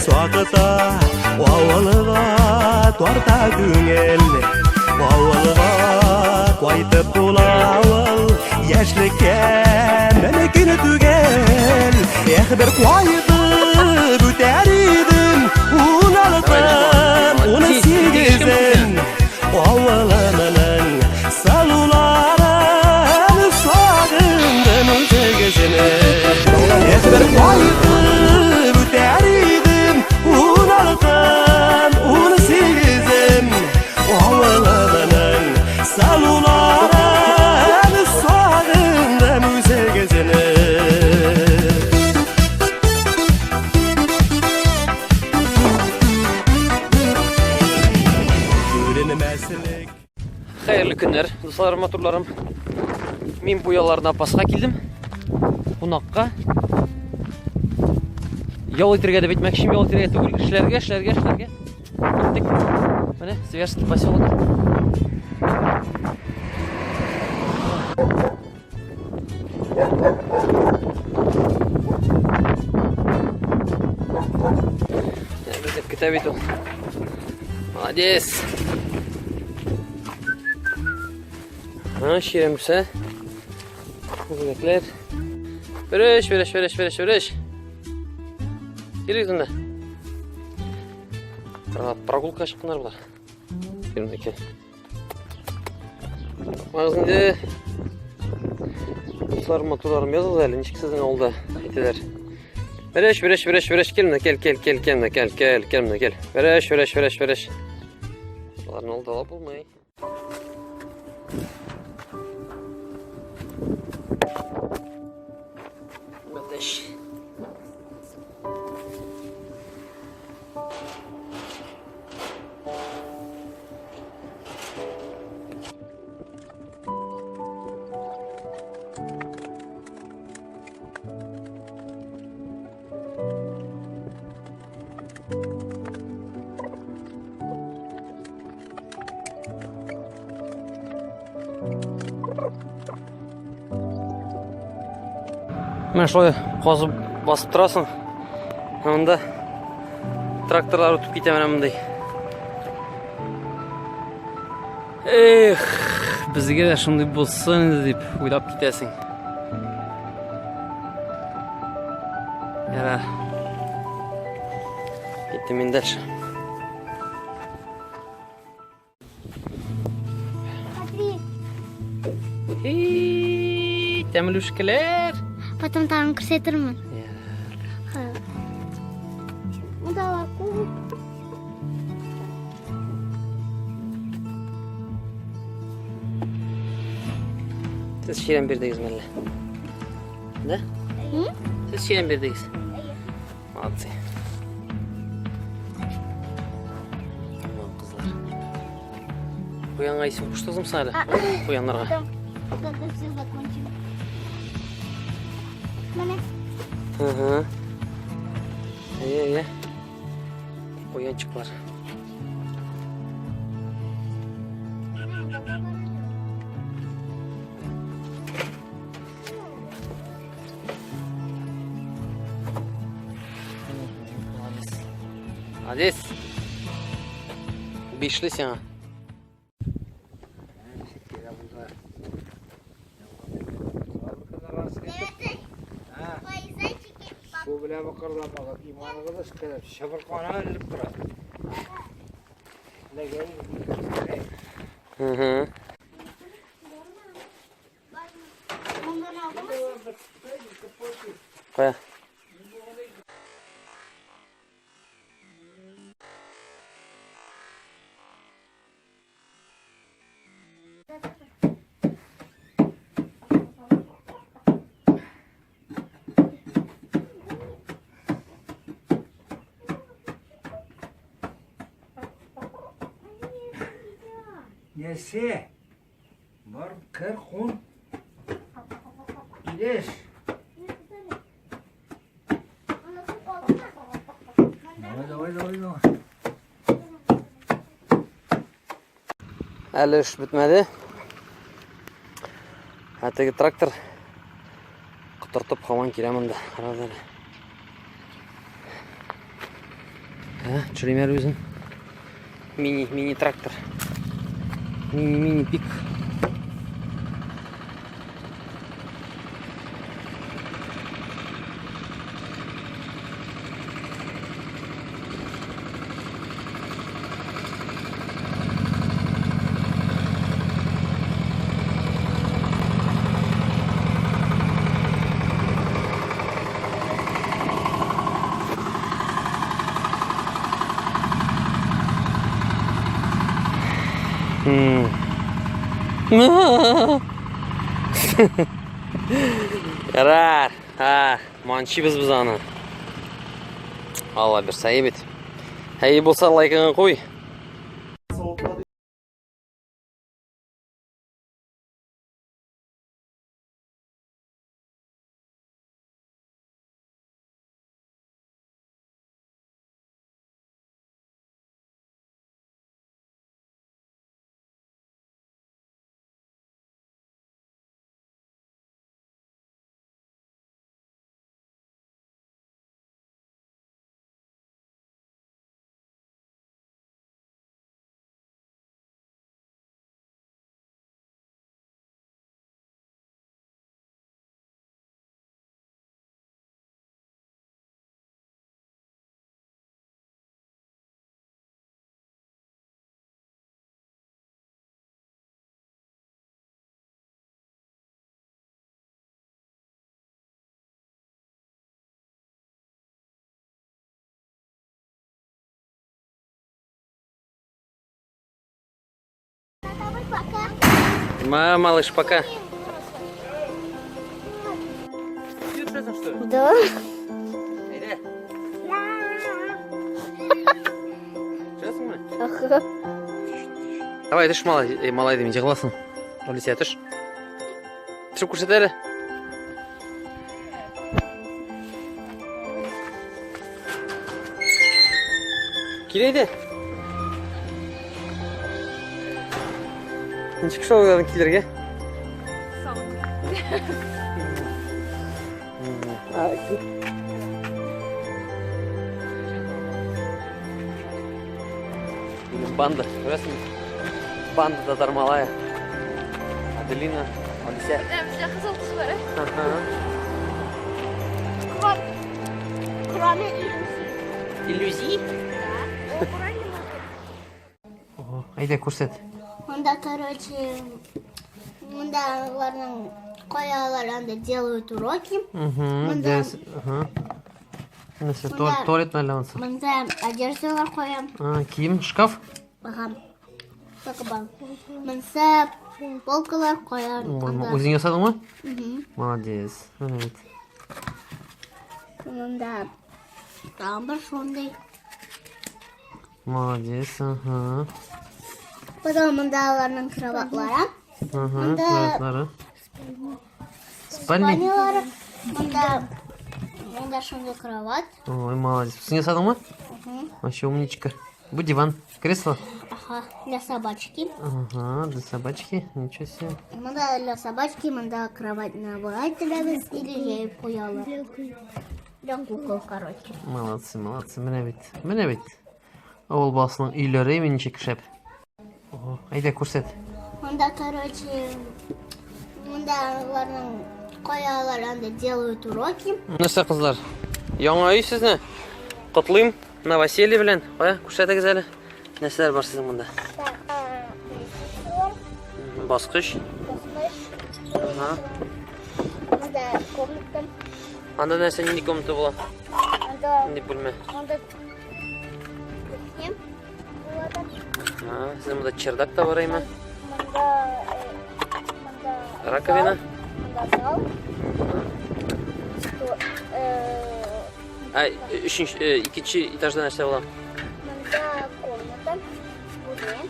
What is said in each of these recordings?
Сакыта, авылга тарта күңел. Авылга кайтып була ул, яшьлеккә мөмкин түгел. Эх, бер кайтып үтәр идем, 16-ын, 18-ен. Авылымның салуларын сагындым үзегезне. Эх, бер кайтып үтәр идем, 16-ын, 18-ен. Авылымның салуларын сагындым үзегезне. Хәерле көннәр, дусларым, матурларым. Мин бу ялларда Апаска килдем. Кунакка. Ял итәргә дип әйтмәкчем, ял итәргә түгел, эшләргә, эшләргә, эшләргә. Киттек. Менә Свияжский поселок. Безне көтә бит ул. Молодец. Ха, чирәмсә. Үрдәкләр. Береш, береш, береш, береш, береш. Килегез монда. Прогулка чыкканнар болар. Кирмәкә. Тапмагыз инде. Дуслар, матурларым языгыз әле, ничек сезнең авылда әйтәләр. Береш, береш, береш, береш, кил менә, кел, кел, кел, кел менә, кел, кел, кел менә, кел. Береш, береш, береш, береш. Аларны алдалап булмый. Бәтәш. Менә шулай казып басып торасың. Монда тракторлар үтеп китә менә мондый. Эх, безгә дә шундый булсын инде дип уйлап китәсең. Ярар. Киттем мин дальше. Смотри. Эй, тәмлүшкәләр. Потом там күрсәтермен. Монда күп. Сез чирәм бирдегез мәллә? Да? Сез чирәм бирдегез? Молодцы. Кызлар. Куянга исем куштыгызмы соң әле? Куяннарга. Когда все закончим. Менә. Ага. Әйе, әйе. Куянчыклар. Молодец. Бишле сиңа. Су белән быкырдамагыз, иманыгыз эшкәрәп, чыбыркана элеп тора. Угу. Кая? Нәрсә? Бар, кер, кун. Илеш. Давай, давай, давай, давай. Әле эш бетмәде. Ә теге трактор котыртып һаман килә монда. Карагыз әле. Ә, төшерим әле үзен. Мини, мини трактор. Мини, мини пик. Ярар. Ха, манчибыз без аны. Алла бирсә бит. Әй булса лайкыңны куй. Давай пока. Ма, малыш, пока. Да. Әйдә. Төшәсеңме? Ага. Давай, төш, малай, малай дим, егыласың. Алисия, төш. Төшеп күрсәт әле. Кил әйдә. Ничек шул уйладың килергә? Минем банда, күрәсеңме? Банда татар малае. Аделина, Алисә. Бездә кызыл төс бар. Ага. Кроме иллюзий. Иллюзий? Ого, әйдә күрсәт. Монда, короче, монда аларның каялар анда делают уроки. Угу, Монда- дәрес, ага. Нәрсә, Монда- туалет мәллә анысы? Монда одеждалар куям. А, кием, шкаф? Ага. Так бар. Монда полкалар куям. Анда. Үзең ясадыңмы? Мгм. Молодец. Менә бит. Монда там бер шундый. Молодец, ага. Потом монда аларның кроватлары. Ага, Монда- кроватьлары. Спальни? Спальнялары. Монда монда шундый кровать. Ой, молодец. Үзең ясадыңмы? Мгм. Вообще умничка. Бу диван, кресло. Ага, для собачки. Ага, для собачки. Ничего себе. Монда для собачки, монда кровать набирать теләбез или җәеп куялар. Для кукол, короче. Молодцы, молодцы. Менә бит. Менә бит. Авыл баласының өйләре ничек шәп. Ого, әйдә күрсәт. Монда, короче, монда аларның каялар анда делают уроки. Нәрсә, кызлар? Яңа өй сезне. Котлыйм новоселье белән. Кая, күрсәтегез әле. Нәрсәләр бар сезнең монда? Так, Баскыч. баскыч. Ага. Монда комната. Анда нәрсә, нинди комната була? Анда Нинди бүлмә? анда кухня булады. Ага, сезнең монда чердак та бар әйме? Монда монда Раковина? зал, Монда зал. Что, Ә, өченче, икенче этажда нәрсә була? Монда комната. Бу не?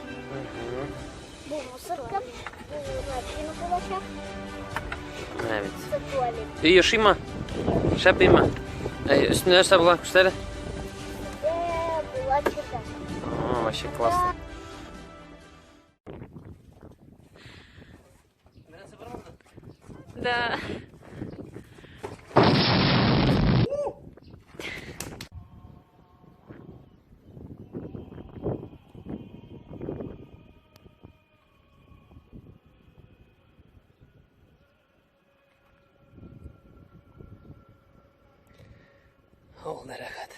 Бу мусорка. Бу раковина булачак. Менә бит. Бу туалет. Өй ошыймы? Шәп өйме? Әй, өстендә нәрсә була? Күрсәт әле. Була чердак. О, вообще классно. Да. Авылда рәхәт.